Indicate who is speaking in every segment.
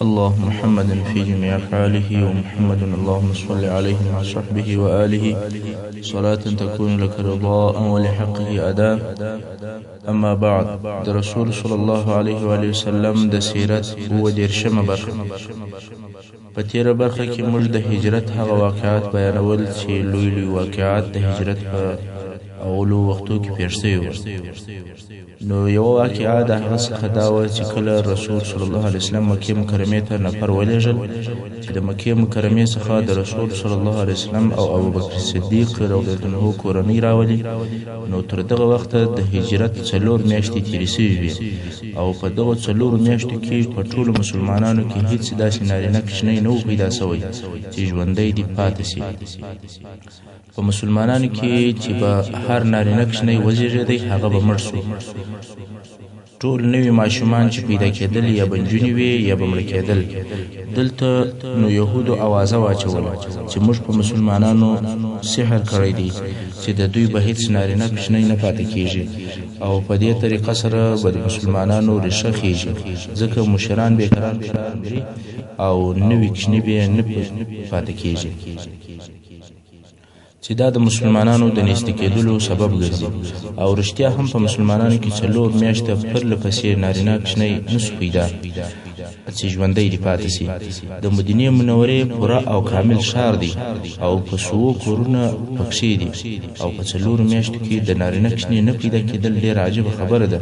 Speaker 1: الله محمد في جميع أفعاله ومحمد اللهم صل عليه مع صحبه وآله صلاة تكون لك رضاء ولحقه أداء. أما بعد، د رسول صلی الله علیه وآله وسلم د سیرت 37مه برخه. په تېره برخه کې موږ د هجرت هغه واقعات بیانول چې لوی لوی واقعات د هجرت په اولو وختو کې پېښ شوي وو. نو یوه واقعه د هغه څخه دا وه چې کله رسول صلی الله علیه وسلم مکې مکرمې ته نفر ولېږل چې د مکې مکرمې څخه د رسول صلی الله علیه وسلم او ابوبکر صدیق رضی الله عنه کورنۍ راولي، نو تر دغه وخته د هجرت 4 میاشتې تېرې شوې وې او په دغو 4 میاشتو کې په ټولو مسلمانانو کې هیڅ داسې نارینه کوچنی نه و پیدا شوی چې ژوندی دې پاتې شي. په مسلمانانو کې چې به هر نارینه کوچنی وزېږېدی هغه به مړ شو. ټول نوي ماشومان چې پیدا کېدل یا به نجونې وې یا به مړه کېدل. دلته نو یهودو اوازه واچوله چې موږ په مسلمانانو سحر کړی دی چې د دوی به هیڅ نارینه کوچنی نه پاتې کېږي او په دې طریقه سره به د مسلمانانو ریښه خېږي، ځکه مشران به کرار کرار مري او نوي کوچني به نه پاتې کېږي، چې دا د مسلمانانو د نیستي کېدلو سبب ګرځي. او رښتیا هم په مسلمانانو کې 4 میاشتې پرله پسې نارینه کوچنی نه شو پیدا چې ژوندی دې پاتې شي. د مدینې منورې پوره او کامل ښار دی او په سوو کورونه پکښې دي او په 4 میاشتو کې د نارینه کوچني نه پیدا کېدل ډېره عجیبه خبره ده،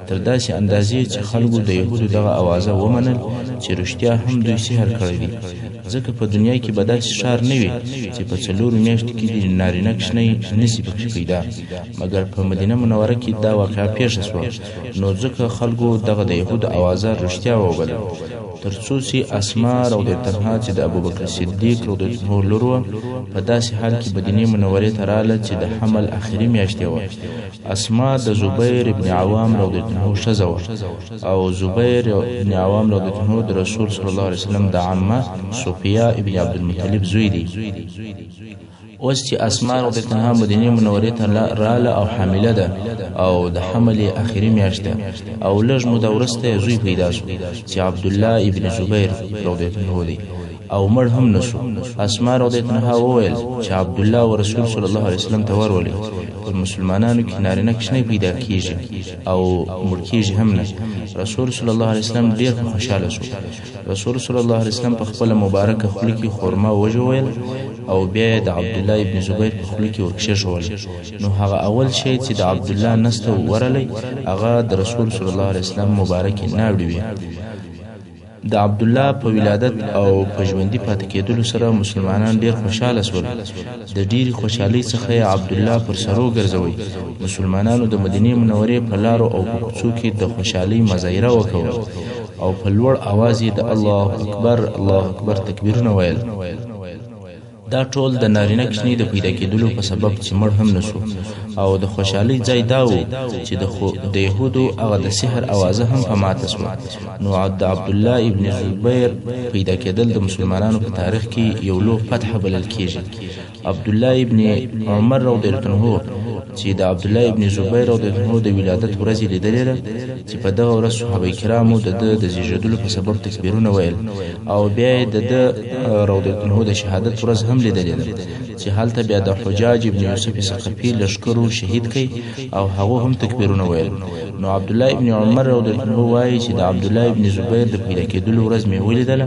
Speaker 1: تر داسې اندازې چې خلکو د یهودو دغه اوازه ومنل چې رښتیا هم دوی سحر کړی دی، ځکه په دنیا کې به داسې ښار نه وي چې په 4 میاشتو کې دې نارینه کوچنی نه شي پکښې پیدا. مګر په مدینه منوره کې دا واقعه پېښه شوه، نو ځکه خلکو دغه د یهودو اوازه رښتیا وبلله. تر څو چې اسماء رضی الله عنها چې د ابوبکر صدیق رضی الله عنه لور وه په داسې حال کې مدینې منورې ته راغله چې د حمل اخري میاشت یې وه. اسماء د زبیر ابن عوام رضی الله عنه ښځه وه او زبیر ابن عوام رضی الله عنه د رسول صلی الله علیه وسلم د عمه صفیه ابن عبدالمطلب زوی دی. اوس چې اسماء رضی الله عنها مدینې منورې ته راله او حامله ده او د حمل یې اخري میاشت ده او لږ موده وروسته یې زوی پیدا شو چې عبدالله ابن زبیر رضی الله عنه دی او مړ هم نه شو. اسماء رضی الله عنها وویل چې عبدالله و رسول صلی الله علیه وسلم ته ورولي، پر مسلمانانو کې نارینه کوچنی پیدا کیږي او مړ کیږي هم نه. رسول صلی الله علیه وسلم ډېر په خوشحاله شو. رسول صلی الله علیه وسلم په خپله مبارکه خوله کې خورما وژویل او بیا یې د عبدالله ابن زبیر په خوله کې ورکښېښول. نو هغه اول شی چې د عبدالله نس ته ورغلی هغه د رسول صلی الله علیه وسلم مبارکې ناوړې وې. د عبدالله په ولادت او په ژوندي پاتې کېدلو سره مسلمانان ډېر خوشحاله شول. د ډېرې خوشحالۍ څخه یې عبدالله پر سرو ګرځوی. مسلمانانو د مدینې منورې په لارو او په کوڅو کې د خوشحالۍ مظاهره وکول او په لوړ اواز یې د الله اکبر الله اکبر تکبیرونه ویل. دا ټول د نارینه کوچني د پیدا کېدلو په سبب چې مړ هم نه شو. او د خوشحالۍ ځای دا و چې د یهودو هغه د سحر اوازه هم په ماته شوه. نو د عبدالله ابن زبیر پیدا کېدل د مسلمانانو په تاریخ کې یو لوی فتح بلل کېږي. عبدالله ابن عمر رضی الله عنه چې د عبدالله ابن زبیر رضی الله عنه د ولادت ورځ یې لیدلې ده چې په دغه ورځ صحابه کرامو د ده د زېږېدلو په سبب تکبیرونه ویل او بیا یې د ده رضی الله عنه د شهادت ورځ هم لیدلې ده چې هلته بیا د حجاج ابن یوسف ثقفي لښکرو شهید کړ او هغو هم تکبیرونه ویل. نو عبدالله ابن عمر رضی الله عنه وایي چې د عبدالله ابن زبیر د پیدا کېدلو ورځ مې ولیدله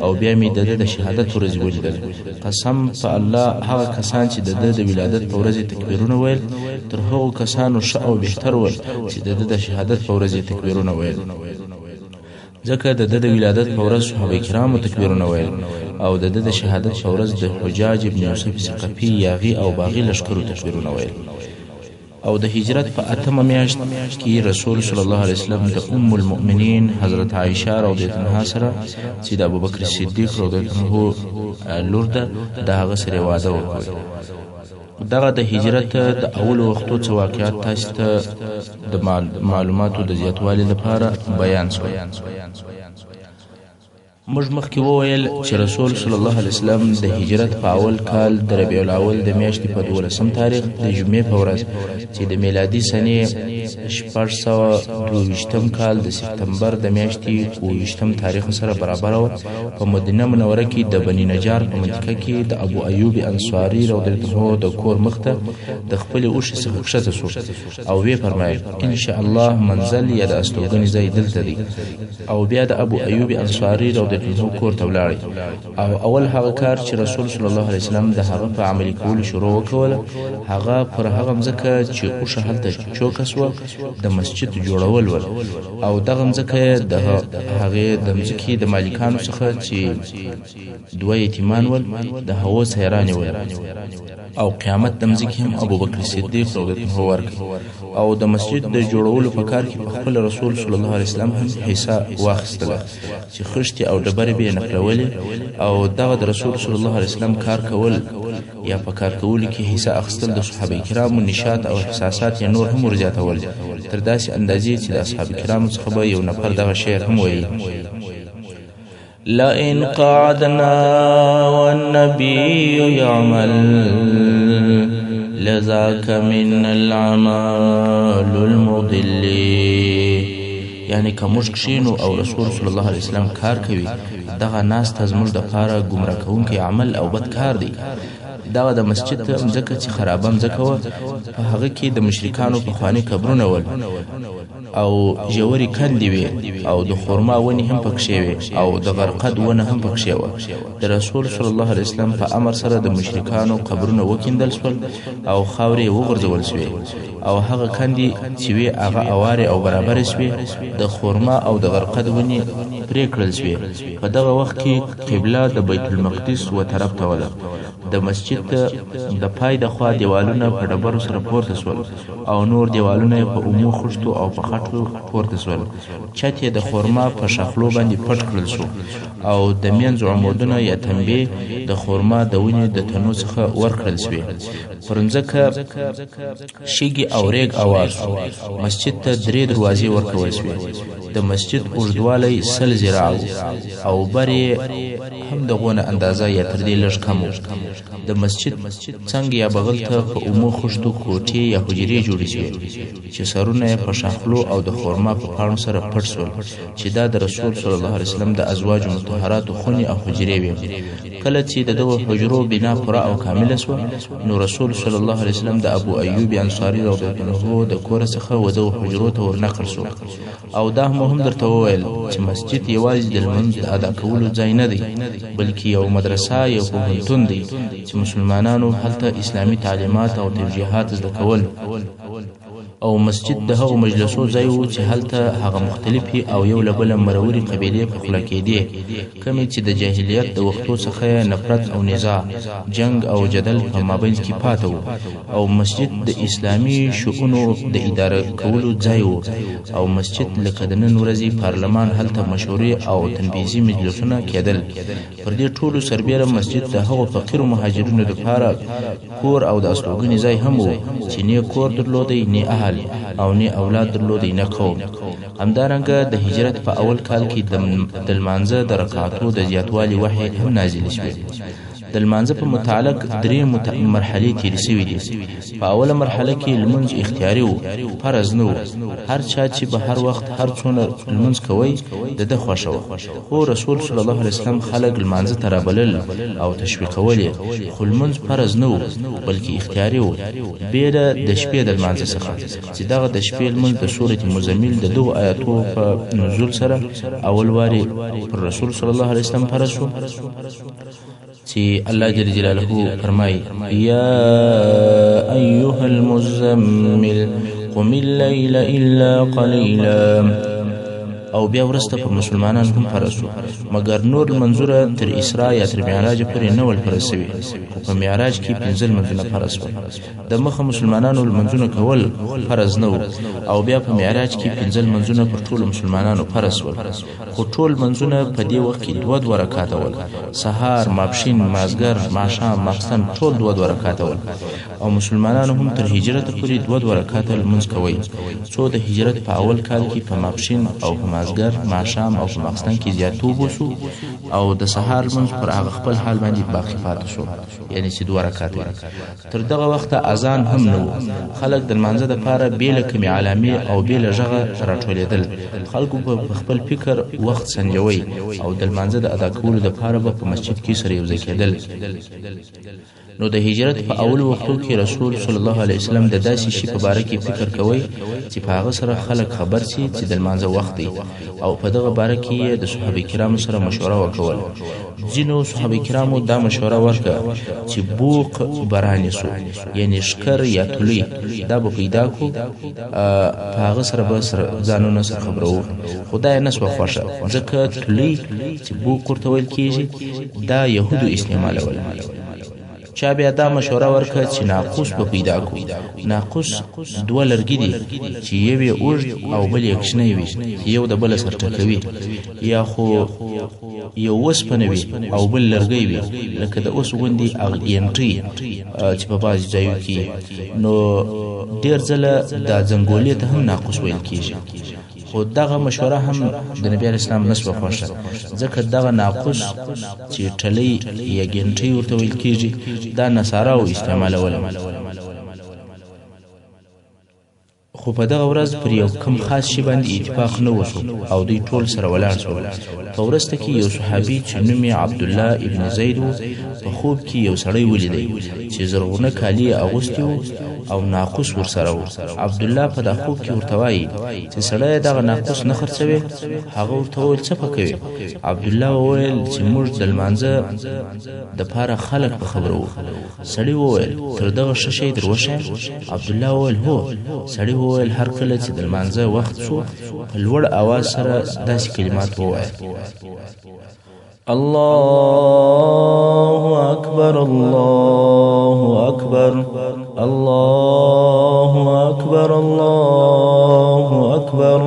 Speaker 1: او بیا مې د ده د شهادت ورځ ولیدله. قسم په الله هغه کسان چې د ده د ولادت په ورځ یې تکبیرونه ویل تر هغو کسانو ښه او بهتر ول چې د ده د شهادت په ورځ یې تکبیرونه ویل، ځکه د ده د ولادت په ورځ صحابه کرامو تکبیرونه ویل او د ده د شهادت په ورځ د حجاج ابن یوسف ثقفي یاغي او باغي لښکرو تکبیرونه ویل. او د هجرت په 8مه میاشت کې رسول صلی الله علیه وسلم د ام المؤمنین حضرت عایشه رضی الله عنها سره چې د ابوبکر صدیق رضی الله عنه لور ده د هغه سره واده وکړ. دغه د هجرت د اولو وختو څه واقعات تاسو ته د معلوماتو د زیاتوالي لپاره بیان شول. موږ مخکې وویل چې رسول صلی الله علیه وسلم د هجرت په اول کال د ربیع الاول د میاشتې په 12 تاریخ د جمعې په ورځ چې د میلادي سنې 622 کال د سپتمبر د میاشتې 22 تاریخ سره برابره وه، په مدینه منوره کې د بني نجار په منطقه کې د ابو ایوب انصاري رضی الله عنه د کور مخته د خپلې اوښې څخه کښته شو او ویې فرمایل: ان شاء الله منزل یا د استوګنې ځای دلته دی. او بیا د ابو ایوب انصاري رضی الله کور ته ولاړی او اول هغه کار چې رسول صلی الله علیه وسلم د هغه په عملي کولو شروع وکوله، هغه پر هغه مځکه چې اوښه هلته چوکه سوه د مسجد جوړول ول. او دغه مځکه د هغې د مځکې د مالکانو څخه چې دوه یتیمان ول د هغو څخه یې رانیول او قیامت د مځکې هم ابوبکر صدیق رضی الله عنه ورکړ. او د مسجد د جوړولو په کار کې په خپل رسول صلی الله علیه وسلم هم حصه واخیستله چې خښتې او ډبرې به یې نقلولې. او دغه د رسول صلی الله علیه وسلم کار کول یا په کار کولو کې حصه اخیستل د صحابه کرامو نشاط او احساسات یې نور هم ورزیاتول، تر داسې اندازې چې د اصحاب کرامو څخه به یو نفر دغه شعر هم وایي: لئن قعدنا والنبي يعمل لذاك من العمل المضل. یعنی که موږ کښینو او رسول صلی الله علیه وسلم کار کوي، دغه ناسته زموږ دپاره ګمراه کوونکی عمل او بد کار دی. دغه د مسجد مځکه چې خرابه مځکه وه، په هغه کې د مشرکانو پخواني قبرونه ول او ژورې کندې وې او د خرما ونې هم پکښې وې او د غرقد ونه هم پکښې وه. د رسول صلی الله علیه وسلم په امر سره د مشرکانو قبرونه وکیندل شول او خاورې یې وغورځول شوې او هغه کندې چې وې هغه اوارې او برابرې شوې، د خرما او د غرقد ونې پرې کړل شوې. په دغه وخت کې قبله د بیت المقدس و طرف ته وله. د مسجد د پای د خوا دیوالونه په ډبرو سره پورته شول او نور دیوالونه یې په اومو خښتو او په خټو پورته شول. چت یې د خرما په شاخلو باندې پټ کړل شو او د منځ عمودونه یا تنبې د خرما د ونې د تنو څخه ورکړل شوې. پر مځکه شګې او ریګ اوار شو. مسجد ته 3 دروازې ورکول شوې. د مسجد اوږدوالی 100 ذراع و او بر یې هم د غونه اندازه یا تر دې لږ کم و. د مسجد څنګ یا بغل ته په اومو خښتو کوټې یا حجرې جوړې شوې چې سرونه یې په شاخلو او د خرما په پاڼو سره پټ شول، چې دا د رسول صلی الله علیه وسلم د ازواجو مطهراتو خونې او حجرې وې. کله چې د دغو حجرو بنا پوره او کامله شوه، نو رسول صلی الله علیه وسلم د ابو ایوب انصاري رضی الله عنه د کوره څخه و دغو حجرو ته ورنقل شو. او دا مو هم درته وویل چې مسجد یوازې د لمونځ د ادا کولو ځای نه دی، بلکې یو مدرسه، یو پوهنتون دی چې مسلمانانو هلته اسلامي تعلیمات او توجیهات زده کول. او مسجد د هغو مجلسو ځای و چې هلته هغه مختلفې او یو له بله مرورې قبیلې په خوله کېدې، کومې چې د جاهلیت د وختو څخه یې نفرت او نزاع، جنګ او جدل په مابین کې پاته وو. او مسجد د اسلامي شؤونو د اداره کولو ځای و. او مسجد لکه د نن ورځې پارلمان، هلته مشورې او تنفیذي مجلسونه کېدل. پر دې ټولو سربېره مسجد د هغو فقیرو مهاجرینو لپاره کور او د استوګنې ځای هم و چې نه کور درلودی، نه اهل او نه اولاد درلودی، نه قوم. همدارنګه د هجرت په اول کال کې د لمانځه د رکعاتو د زیاتوالي وحی هم نازلې شوې. د لمانځه په متعلق 3 مرحلې تېرې شوې دي. په اوله مرحله کې لمونځ اختیاري و، فرض نه و. هر چا چې به هر وخت هر څونه لمونځ کوی د ده خوښه وه. خو رسول صلی الله علیه وسلم خلک لمانځه ته رابلل او تشویقول یې، خو لمونځ فرض نه و بلکې اختیاري و، بې له د شپې د لمانځه څخه چې دغه د شپې لمونځ د سورة مزمل د دغو آیاتو په نزول سره اول وارې پر رسول صلی الله علیه وسلم فرض شو چې الله جل جلاله فرمایي: یا ایها المزمل قم الليل الا قلیلا. او بیا وروسته پر مسلمانانو هم فرض شو، مګر نور لمونځونه تر اسراء یا تر معراج پورې نه ول فرض شوي، خو په معراج کې 5 لمونځونه فرض شول. د مخه مسلمانانو لمونځونه کول فرض نه وو، او بیا په معراج کې 5 لمونځونه پر ټولو مسلمانانو فرض شول. خو ټول لمونځونه په دې وخت کې 2 2 رکعاته ول. سهار، ماپښین، مازدیګر، ماښام، ماخستن ټول 2 2 رکعاته ول. او مسلمانانو هم تر هجرت پورې 2 2 رکعاته لمونځ کوی، څو د هجرت په اول کال کې په ماپښین او په مازګر، ماښام او په ماخستن کې زیاتوب وسو او د سهار لمونځ پر هغه خپل حال باندې باقي پاتې شو، یعنی چې 2 رکعاته. تر دغه وخته اذان هم نه و. خلک د لمانځه دپاره بې له کومې علامې او بې له غږه راټولېدل. خلکو په خپل فکر وخت سنجوی او د لمانځه د ادا کولو دپاره به په مسجد کې سره یوځای کېدل. نو د هجرت په اولو وختو کې رسول صلی الله علیه وسلم د داسې شي په باره کې فکر کوي چې په هغه سره خلک خبر سي چې د لمانځه وخت دی، او په دغه باره کې یې د صحابه کرامو سره مشوره وکوله. ځینو صحابه کرامو دا مشوره ورکړه چې بوق به رانیسو، یعنې ښکر یا تولۍ دا به پیدا کړو، په هغه سره به ځانونه سره خبروو. خو دا یې نه سوه خوښه، ځکه تولۍ چې بوق ورته ویل کېږي دا یهودو استعمالوله. چا بیا دا مشوره ورکړه چې ناقوس به پیدا کړو. ناقوس 2 لرګي دي چې یو یې اوږد او بل یې کوچنی وي، چې یو د بله سره ټکوي، یا خو یو اوسپنه وي او بل لرګی وي، لکه د اوس غوندې هغه ګینټۍ چې په بعضې ځایو کې. نو ډېر ځله دا ځنګولې ته هم ناقوس ویل کېږي. خو دغه مشوره هم د نبی علیه السلام نه سوه خوښه، ځکه دغه ناقوس چې ټلۍ یا ګینټۍ ورته ویل کېږي دا نصاراو استعمالوله. خو په دغه ورځ پر یو کم خاص شي باندې اتفاق نه وشو او دوی ټول سره ولاړ شول. په وروسته کې یو صحابي چې نوم یې عبدالله ابن زید و، په خوب کې یو سړی ولیدی چې زرغونه کالي یې اغوستي وو او ناقوس ورسره و. عبدالله په دا خوب کې ورته وایي چې سړی دغه ناقوس نه خرڅوي. هغه ورته وویل څه په کوې؟ عبدالله وویل چې موږ د لمانځه دپاره خلک په خبروو. سړي وویل تر دغه ښه شی در وښایم؟ عبدالله وویل هو. سړي وویل هر کله چې د لمانځه وخت شو په لوړ اواز سره داسې کلمات ووایه: الله اکبر، الله اکبر، الله اکبر، الله اکبر،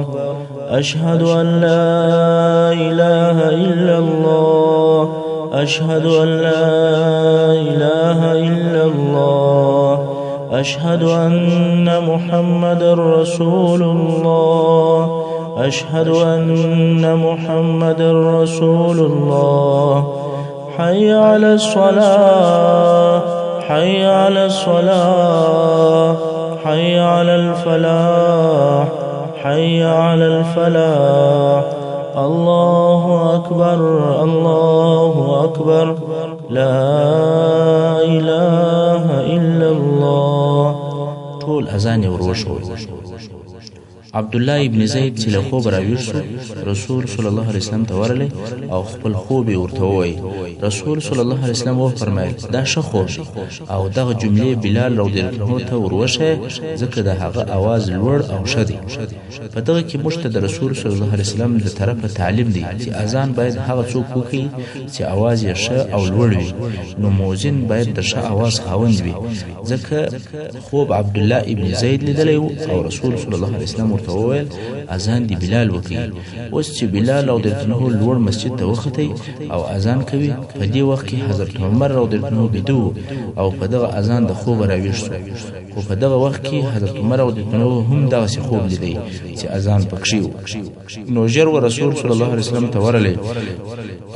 Speaker 1: اشهد ان لا اله الا الله، اشهد ان لا اله الا الله، اشهد ان محمد رسول الله، اشهد ان محمد رسول الله، حي على الصلاة، حي على الصلاة، حي على الفلاح، حي على الفلاح، الله اکبر، الله اکبر، لا اله الا الله. ټول اذان یې ور وښود. عبدالله ابن زید چې له خوبه راویښ شو رسول صلی الله علیه وسلم ته ورغلی او خپل خوب یې ورته وویل. رسول صلی الله علیه وسلم وفرمایل دا ښه خوب دی، او دغه جملې بلال رضی الله عنه ته ور وښیه، ځکه د هغه اواز لوړ او ښه دی. په دغه کې موږ ته د رسول صلی الله علیه وسلم د طرفه تعلیم دی چې اذان باید هغه څوک وکړي چې اواز یې ښه او لوړ وي، نو مؤذن باید د ښه اواز خاوند وي، ځکه خوب عبدالله ابن زید لیدلی و او رسول صلی الله علیه وسلم ورته وویل اذان دی بلال وکړي. اوس چې بلال رضی الله عنه لوړ مسجد ته وختی او اذان کوي، په دې وخت کې حضرت عمر رضی الله عنه بیده و او په دغه اذان د خوبه راویښ شو. خو په دغه وخت کې حضرت عمر رضی الله عنه هم دغسې خوب لیدی چې اذان پکښې و. نو ژر و رسول صلی الله علیه وسلم ته ورغلی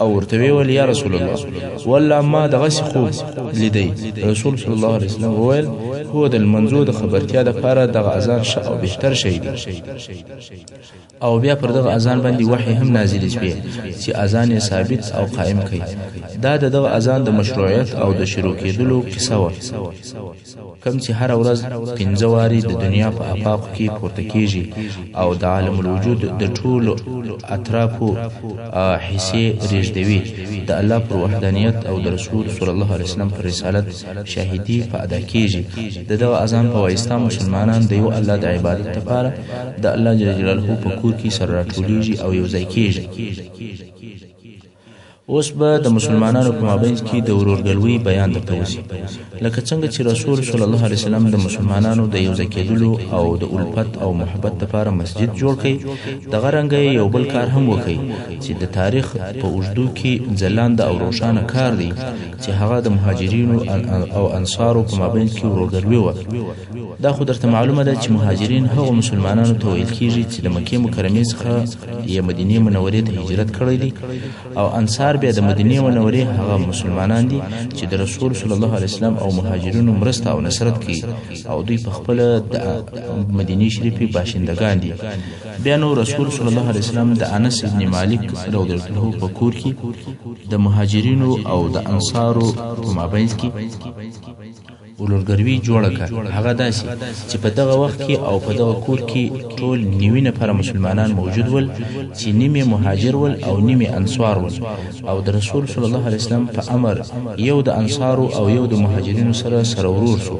Speaker 1: او ورته ویې ویل یا رسول الله والله ما دغسې خوب لیدی. رسول صلی الله علیه وسلم وویل هو د لمانځو د خبرتیا دپاره دغه اذان ښه او بهتر شی دی. او بیا پر دغه اذان باندې وحی هم نازلې شوې چې اذان یې ثابت او قائم کړي. دا د دغه اذان د مشروعیت او د شروع کېدلو قصه وه، کوم چې هره ورځ 5 وارې د دنیا په افاقو کې پورته کېږي او د عالم الوجود د ټولو اطرافو حصې رېږدوي. د الله پر وحدانیت او د رسول صلی الله علیه وسلم پر رسالت شاهدي په ادا کېږي. د دغه اذان په واسطه مسلمانان د یو الله د عبادت لپاره د الله جل جلاله په کور کې سره راټولېږي او یو ځای کېږي. اوس به د مسلمانانو په مابین کې د ورورګلوۍ بیان درته وشي. لکه څنګه چې رسول صلی الله علیه وسلم د مسلمانانو د یو ځای کېدلو او د الفت او محبت لپاره مسجد جوړ کړ، دغه رنګه یې یو بل کار هم وکړ چې د تاریخ په اوږدو کې ځلانده او روښانه کار دی، چې هغه د مهاجرینو او انصارو په مابین کې ورورګلوي وه. دا خو درته معلومه ده چې مهاجرین هغو مسلمانانو ته ویل کیږي چې د مکې مکرمې څخه یې مدینې منورې ته هجرت کړی دی، او انصار بیا د مدینې منورې هغه مسلمانان دي چې د رسول صلی الله علیه وسلم او مهاجرینو مرسته او نصرت کوي، او دوی په خپله د مدینې شریفې باشندګان دي. بیا نو رسول صلی الله علیه وسلم د انس ابن مالک رضی الله عنه په کور کې د مهاجرینو او د انصارو په مابینځ کې ورورګروي جوړه کړه. هغه داسې چې په دغه وخت کې او په دغه کور کې ټول 90 نفره مسلمانان موجود ول، چې نیم یې مهاجر ول او نیم یې انصار ول. او د رسول صلی الله علیه وسلم په امر یو د انصارو او یو د مهاجرینو سره ورور شو.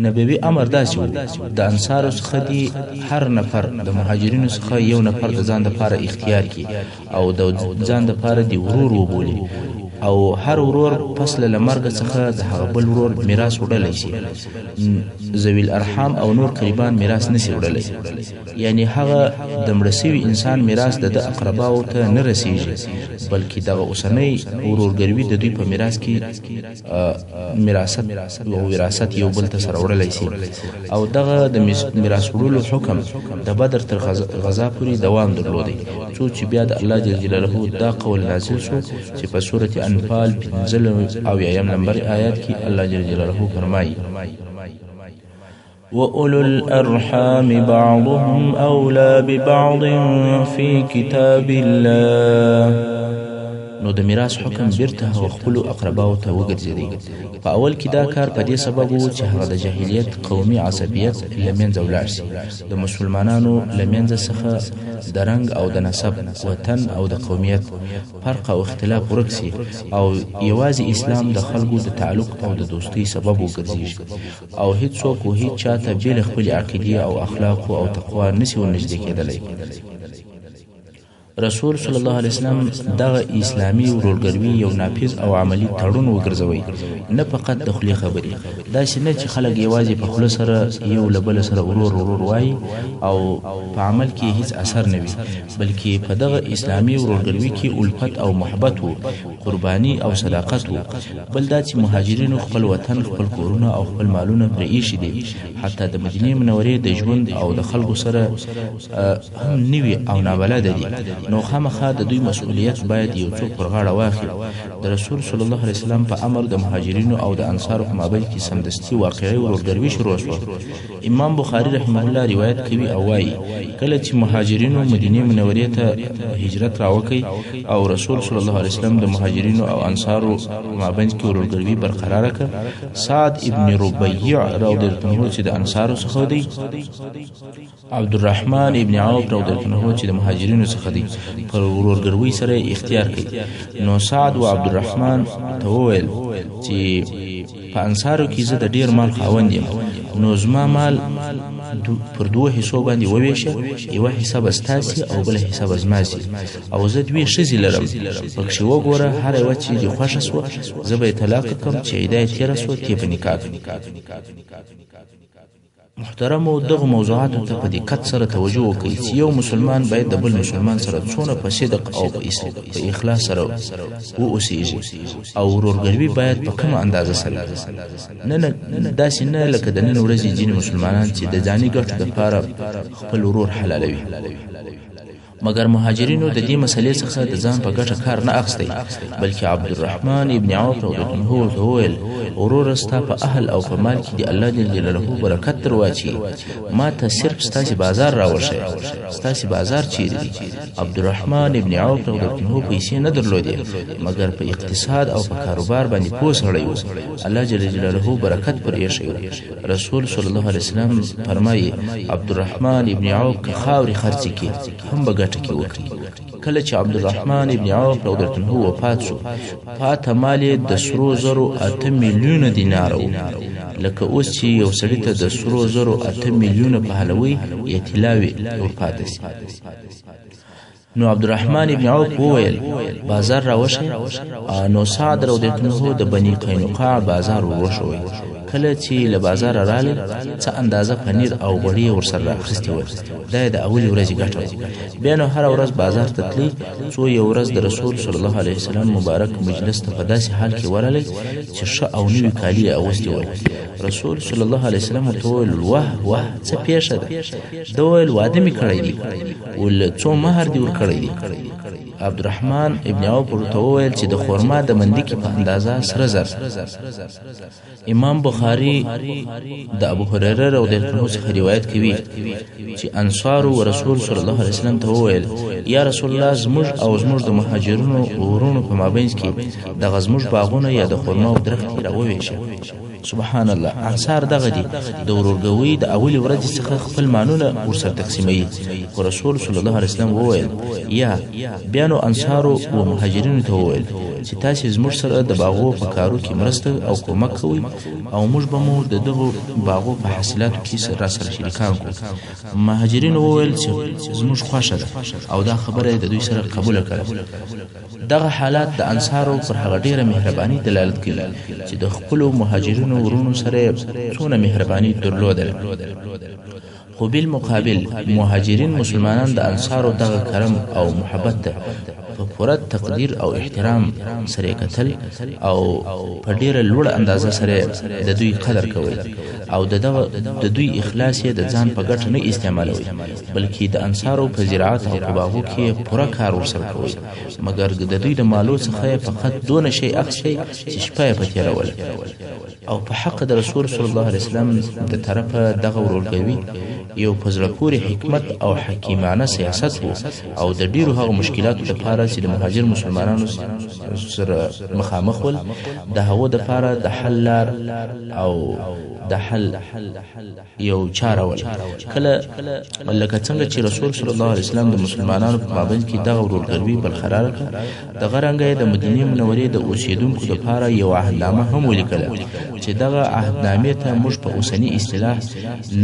Speaker 1: نبوي امر داسې و، د انصارو څخه دي هر نفر د مهاجرینو څخه یو نفر د ځان دپاره اختیار کړي او د ځان دپاره دي ورور وبولي، او هر ورور پس له مرګ څخه د هغه بل ورور میراث وړلی شي. ذوي الارحام او نور قریبان میراث نشي وړلی، یعنی هغه د مړه سوي انسان میراث د ده اقرباو ته نه رسیږي، بلکې دغه اوسنۍ ورورګروي د دوی په میراث کې میراثت او وراثت یو بل ته سره وړلی شي. او دغه د میراث وړلو حکم د بدر تر غزا پورې دوام درلودی، څو چې بیا د الله جل جلاله دا قول نازل شو چې په سورة انفال 75 نمبر آیات کې الله جل جلاله فرمایي: وأولو الأرحام بعضهم أولى ببعض في كتاب الله. نو د میراث حکم بیرته هغه خپلو اقرباو ته وګرځېدی. په اول کې دا کار په دې سبب و چې هغه د جاهلیت قومي عصبیت له منځه ولاړ شي، د مسلمانانو له منځه څخه د رنګ او د نسب، وطن او د قومیت فرق او اختلاف ورک شي، او یوازې اسلام د خلکو د تعلق او د دوستۍ سبب وګرځېږي، او هیڅوک و هیڅ چاته بې له خپلې عقیدې او اخلاقو او تقوا نشي ورنږدې کېدلی. رسول صلی الله علیه وسلم دغه اسلامي ورورګروي یو نافذ او عملي تړون وګرځوي، نه فقط د خولې خبرې. داسې نه چې خلک یوازې په خوله سره یو له بله سره ورور ورور وایي او په عمل کې هیڅ اثر نه وي، بلکې په دغه اسلامي ورورګروي کې الفت او محبت و، قرباني او صداقت و. بل دا چې مهاجرینو خپل وطن، خپل کورونه او خپل مالونه پرې ایښي دي، حتی د مدینې منورې د ژوند او د خلکو سره هم نوي او نابلده دي، نو خامخا د دوی مسؤلیت باید یو څوک پر غاړه واخلي. د رسول صلی الله علیه وسلم په امر د مهاجرینو او د انصارو په مابین کې سمدستي واقعي ورورګروي شروع شوه. امام بخاري رحمه الله روایت کوي او وایي: کله چې مهاجرینو مدینې منورې ته هجرت راوکړ او رسول صلی الله علیه وسلم د مهاجرینو او انصارو په مابین کې ورورګروي برقراره کړه، سعد ابن ربیع رضی الله عنه چې د انصارو څخه دی، عبدالرحمن ابن عوف رضی الله عنه چې د مهاجرینو څخه دی، پر ورورګروي سره اختیار کړي. نو سعد و عبدالرحمن ته وویل چې په انصارو کې زه د ډیر مال خاوند یم، نو زما مال پر دوو حصو باندې وویشه، یوه حصه به ستاسې او بله حصه به زما سي، او زه دوې ښځې لرم، پکښې وګوره، هره یوه چې دې خوښه سوه زه به یې طلاقه کړم، چې عده یې تېره سوه تې به نکاح کړم. محترمو دغو موضوعاتو ته په دقت سره توجه وکړئ چې یو مسلمان باید د بل مسلمان سره څونه په صدق او په اخلاص سره و اوسیږي، او ورورګلوي باید په کومه اندازه سره وي. نه داسې نه لکه د نن ورځې ځینې مسلمانان چې د ځاني ګټو دپاره خپل ورور حلالوي. مګر مهاجرینو د دې مسئلې څخه د ځان په ګټه کار نه اخیستی، بلکې عبدالرحمن ابن عوف رضی الله عنه ورته وویل: وروره، ستا په اهل او په مال کې دې الله جل جلاله برکت در واچوي، ما ته صرف ستاسې بازار راوښیه، ستاسې بازار چیرې دی؟ عبدالرحمن ابن عوف رضی الله عنه پیسې نه درلودې، مګر په اقتصاد او په کاروبار باندې پوه سړی و، الله جل جلاله برکت پر ایښی و. رسول صلی الله علیه وسلم فرمایي: عبدالرحمن ابن عوف که خاورې خرڅې کړي هم به ګټه کې وکړي. کله چې عبدالرحمن ابن عوف رضی الله عنه وفات شو، پاته مال یې د سرو زرو 8 میلیونه دیناره و. لکه اوس چې یو سړي ته د سرو زرو 8 میلیونه پهلوي یا طلاوې ورپاته شي. نو عبدالرحمن ابن عوف وویل: بازار راوښیه. نو سعد رضی الله عنه د بني قینقاع بازار وروښوی. کله چې له بازاره راغلی، څه اندازه پنیر او غوړي یې ورسره راخیستي ول، دا یې د اولې ورځې ګټه وه. بیا نو هره ورځ بازار ته تللی، څو یو ورځ د رسول صلی الله علیه وسلم مبارک مجلس ته په داسې حال کې ورغلی چې ښه او نوي کالي یې اغوستي ول. رسول صلی الله علیه وسلم ورته وویل: واه واه، څه پېښه ده؟ ده وویل: واده مې کړی دی. ول څو مهر دې ورکړی دی؟ عبدالرحمن ابن عوف ورته وویل چې د خورما د مندکې په اندازه سره زر. امام بخاري د ابو هريره رضی الله عنه څخه روایت کوي چې انصارو و رسول صلی الله علیه وسلم ته وویل: یا رسول الله، زموږ او زموږ د مهاجرینو وروڼو په مابین کې دغه زموږ باغونه یا د خورماو درختې راوویشه. سبحان الله، انصار دغه دي د ورورګوي د اولې ورځې څخه خپل مالونه ورسره تقسیموي. خو رسول صلی الله علیه وسلم وویل: یا بیا نو انصارو و مهاجرینو ته وویل چې تاسې زموږ سره د باغو په کارو کې مرسته او کومک کوئ او موږ به مو د دغو باغو په حاصلاتو کې را سره شریکان کړو. مهاجرینو وویل چې زموږ خوښه ده او دا خبره یې د دوی سره قبوله کړه. دغه حالات د انصارو پر هغه ډېره مهرباني دلالت کوي چې د خپلو مهاجرینو وروڼو سره یې څونه مهرباني درلودله. خو بالمقابل مهاجرین مسلمانان د انصارو دغه کرم او محبت ته په پوره تقدیر او احترام سره کتل او په ډېره لوړه اندازه سره د دوی قدر کوي او د دوی اخلاص یې د ځان په ګټه نه استعمالوي، بلکې د انصارو په زراعت او په باغو کې یې پوره کار ورسره کوي، مګر د دوی د مالو څخه یې فقط دونه شی اخیستی چې شپه یې په تېروله. او په حق د رسول صلی الله علیه وسلم د طرفه دغه ورورګوي یو په زړه پورې حکمت او حکیمانه سیاست وو او د ډیرو هغو مشکلاتو لپاره چې د مهاجر مسلمانانو سره مخامخ ول، د هغو دپاره د حل لار او د حل یو چاره ول. کله لکه څنګه چې رسول صلی الله علیه وسلم د مسلمانانو په مابین کې دغه ورورګلوي برقراره کړه، دغه رنګه یې د مدینې منورې د اوسېدونکو دپاره یوه عهدنامه هم ولیکله چې دغه عهدنامې ته موږ په اوسني اصطلاح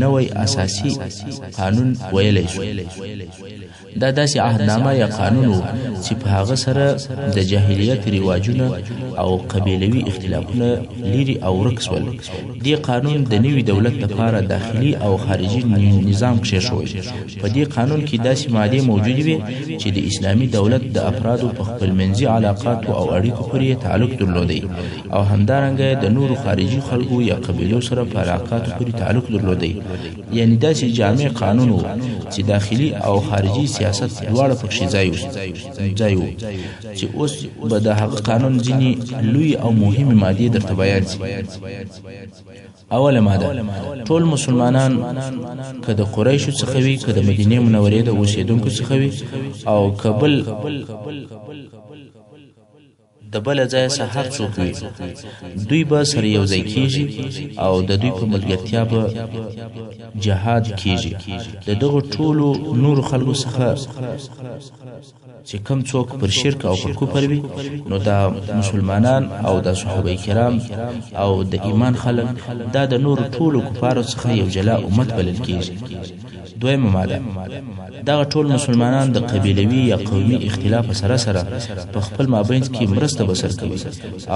Speaker 1: نوی اساسي قانون ویلی شو. دا داسې عهدنامه یا قانون و چې په هغه سره د جاهلیت رواجونه او قبیلوي اختلافونه لیرې او ورک شول. دې قانون د نوي دولت لپاره داخلي او خارجي نظام کښېښوی. په دې قانون کې داسې مادې موجودې وې چې د اسلامي دولت د افرادو په خپلمنځي علاقاتو او اړیکو پورې یې تعلق درلودی او همدارنګه د نورو خارجي خلکو یا قبیلو سره په علاقاتو پورې تعلق درلودی. یعنې داسې جامع قانون و چې داخلي او خارجي سیاست دواړه پکښې ځای وو، چې اوس به د هغه قانون ځینې لوی او مهمې مادې درته بیان شي. اوله ماده: ټول مسلمانان که د قریشو څخه وي، که د مدینې منورې د اوسېدونکو څخه وي او که بل د بله ځایه څخه هر څوک وي، دوی به سره یو ځای کیږي او د دوی په ملګرتیا به جهاد کیږي. د دغو ټولو نورو خلکو څخه چې کوم څوک پر شرک او پر کفر وي، نو دا مسلمانان او دا صحابه کرام او د ایمان خلک دا د نورو ټولو کفارو څخه یو جلا امت بلل کیږي. دویمه ماده: دغه ټول مسلمانان د قبیلوي یا قومي اختلاف سره سره په خپل مابین کې مرسته به سره کوي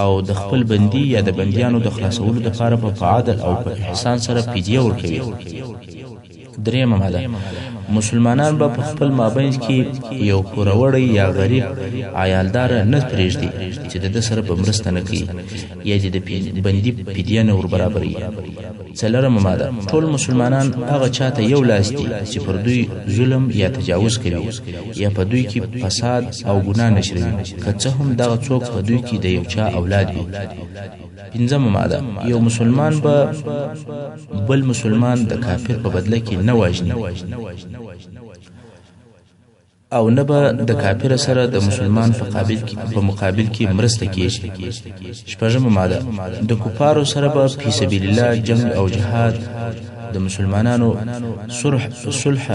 Speaker 1: او د خپل بندي یا د بندیانو د خلاصولو لپاره به په عدل او په احسان سره فدیه ورکوي. درېیمه ماده: مسلمانان به په خپل مابین کې یو پوروړی یا غریب عیالدار نه پرېږدي چې د ده سره به مرسته نه کوي یا دې د بندي فدیه نه وربرابروي. څلورمه ماده: ټول مسلمانان هغه چا ته یو لاس دي چې پر دوی ظلم یا تجاوز کوي یا په دوی کې فساد او ګناه نشروي، که څه هم دغه څوک په دوی کې د یو چا اولاد وي. پنځمه ماده: یو مسلمان به بل مسلمان د کافر په بدله کې نه وژني او نه به د کافر سره د مسلمان په مقابل کې مرسته کیږي. شپږمه ماده: د کفارو سره به فی سبیل الله جنګ او جهاد، د مسلمانانو صلح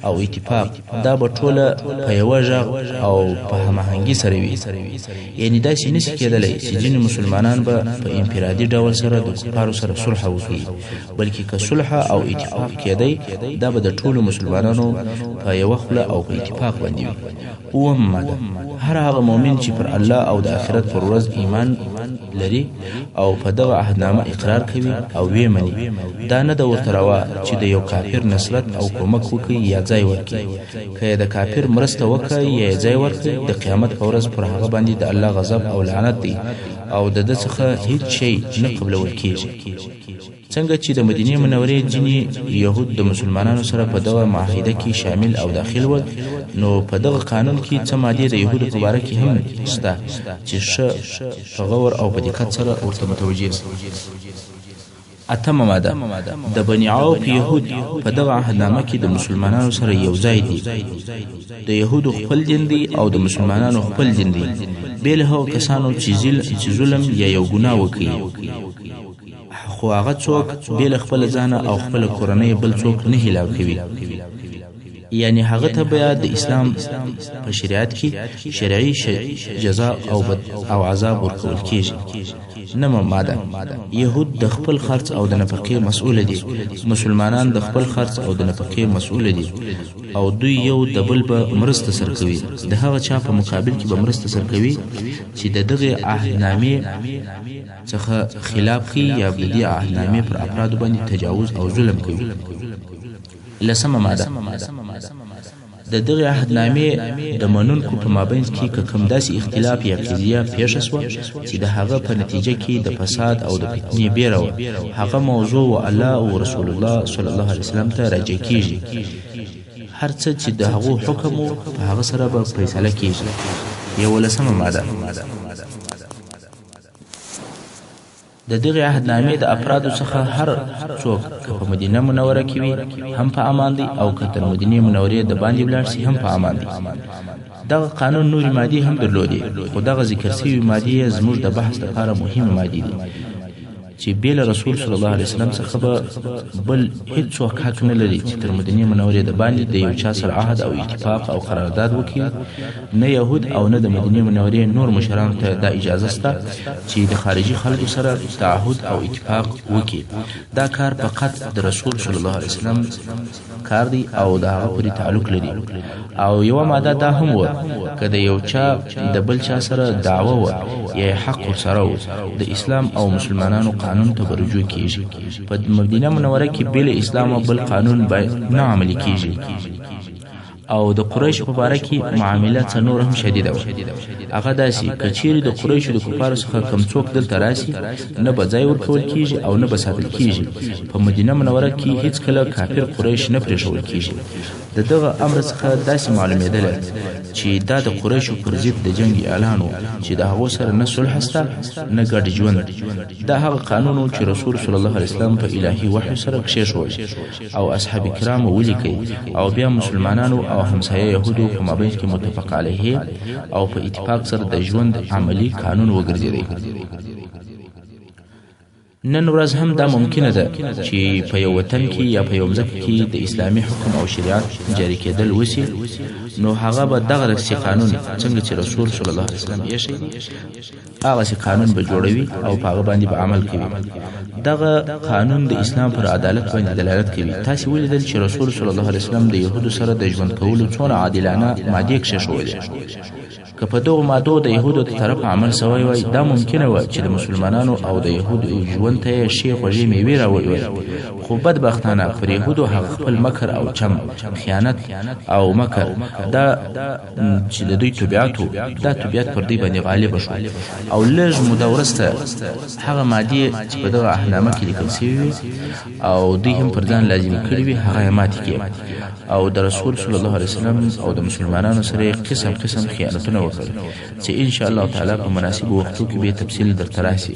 Speaker 1: او اتفاق دا به ټوله په یوه غږ او په هماهنګي سره وي. یعنې داسې نشي کېدلی چې ځینې مسلمانان به په انفرادي ډول سره د کفارو سره صلح وکړي، بلکې که صلح او اتفاق کېدی دا به د ټولو مسلمانانو په یوه خوله او په اتفاق باندې وي. اوومه ماده: هر هغه مؤمن چې پر الله او د آخرت پر ورځ ایمان لري او په دغه عهدنامه اقرار کوي او ویې مني، دا نه ده ورته روا چې د یو کافر نصرت او کومک وکړي یا ځای ورکړي. که یې د کافر مرسته وکړه یا یې ځای ورکړي، د قیامت په ورځ پر هغه باندې د الله غضب او لعنت دی او د ده څخه هیڅ شی نه قبلول کیږي. څنګه چې د مدینې منورې ځینې یهود د مسلمانانو سره په دغه معاهده کې شامل او داخل ول، نو په دغه قانون کې څه مادې د یهودو په باره کې هم شته چې ښه په غور او په دقت سره ورته متوجه شئ. اتمه ماده: د بني عوف یهود په دغه عهدنامه کې د مسلمانانو سره یو ځای دي. د یهودو خپل دین دی او د مسلمانانو خپل دین دی، بې له هغو کسانو چې ظلم یا یو ګناه وکړي، خو هغه څوک بې له خپله ځانه او خپله کورنۍ بل څوک نه هلاک کوي. یعنی هغه ته بیا د اسلام په شریعت کې شرعي جزا او عذاب ورکول کیږي. نهمه ماده: یهود د خپل خرڅ او د نفقې مسؤل دي، مسلمانان د خپل خرڅ او د نفقې مسؤل دي، او دوی یو د بل به مرسته سره کوي. د هغه چا په مقابل کې به مرسته سره کوي چې د دغې عهدنامې څخه خلاف کوي یا د دې عهدنامې پر افرادو باندې تجاوز او ظلم کوي. لسمه ماده: د دغې عهدنامې د منونکو په مابین کې که کوم داسې اختلاف یا قضیه پېښه شوه چې د هغه په نتیجه کې د فساد او د فتنې بیره وه، هغه موضوع و الله او رسول الله صلی الله علیه وسلم ته راجع کیږي. هر څه چې د هغو حکم و، په هغه سره به فیصله کیږي. یولسمه ماده: د دغې عهدنامې د افرادو څخه هر څوک که په مدینه منوره کې وي هم په امان دی، او که تر مدینې منورې د باندې ولاړ سي هم په امان دی. دغه قانون نورې مادې هم درلودې، خو دغه ذکر سوي مادې یې زموږ د بحث لپاره مهمې مادې دي چې بې له رسول صلی الله علیه وسلم څخه به بل هیڅوک حق نه لري چې تر مدینې منورې د باندې د یو چا سره عهد او اتفاق او قرارداد وکړي. نه یهود او نه د مدینې منورې نور مشرانو ته دا اجازه شته چې د خارجي خلکو سره تعهد او اتفاق وکړي. دا کار فقط د رسول صلی الله علیه وسلم کار دی او د هغه پورې تعلق لري. او یوه ماده دا هم وه که د یو چا د بل چا سره دعوه وه یا یې حق ورسره و، د اسلام او مسلمانانو قانون ته به رجوع کیږي. په مدینه منوره کې بې له اسلامه بل قانون به نه عملي کیږي. او د قریشو په باره کې معامله څه نور هم شدیده وه. هغه داسې که چیرې د قریشو د کفارو څخه کوم څوک دلته راسي، نه به ځای ورکول کیږي او نه به ساتل کیږي. په مدینه منوره کې هیڅکله کافر قریش نه پرېښول کیږي. د دغه امر څخه داسې معلومېدله چې دا د قریشو پر ضد د جنګ اعلان و چې د هغو سره نه صلح سته نه ګډ ژوند. دا هغه قانون و چې رسول صلی الله علیه وسلم په الهي وحی سره کښېښوی او اصحاب کرامو ولیکئ، او بیا مسلمانانو او همسایه یهودو په مابین کې متفق علیه او په اتفاق سره د ژوند عملي قانون وګرځېدی. نن ورځ هم دا ممکنه ده چې په یو وطن کې یا په یو مځکه کې د اسلامي حکم او شریعت جاري کېدل وسي، نو هغه به دغسې قانون څنګه چې رسول صلی الله علیه وسلم ایښی دی، هغسې قانون به جوړوي او په هغه باندې به عمل کوي. دغه قانون د اسلام پر عدالت باندې دلالت کوي. تاسې ولیدل چې رسول صلی الله علیه وسلم د یهودو سره د ژوند کولو څونه عادلانه مادې کښېښولې. که په دغو مادو د یهودو د طرفه عمل سوی وای، دا ممکنه وه چې د مسلمانانو او د یهودو ژوند ته یې ښې خوږې میوې راوړې وای، خو بدبختانه پر یهودو هغه خپل مکر او چم، خیانت او مکر دا چې د دوی طبیعت و، دا طبیعت پر دوی باندې غالبه شو، او لږ موده وروسته هغه مادې چې په دغه عهدنامه کې لیکل سوې وې او دوی هم پر ځان لازمې کړې وې، هغه یې ماتې کړې او د رسول صلی الله علیه وسلم او د مسلمانانو سره یې قسم قسم خیانتونه وکړل چې ان شاء الله تعالی په مناسبو وختو کې به تفصیل درته راسي.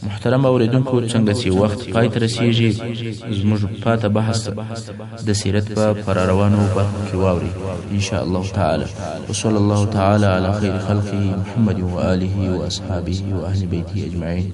Speaker 1: محترم اوریدونکو، څنګه چې وخت پای ته رسیږي، زموږ پاته بحث د سیرت په روانو برخو کې واوري ان شاء الله تعالی. وصلی الله تعالی علی خیر خلقه محمد وآله واصحابه واهل بیته اجمعین.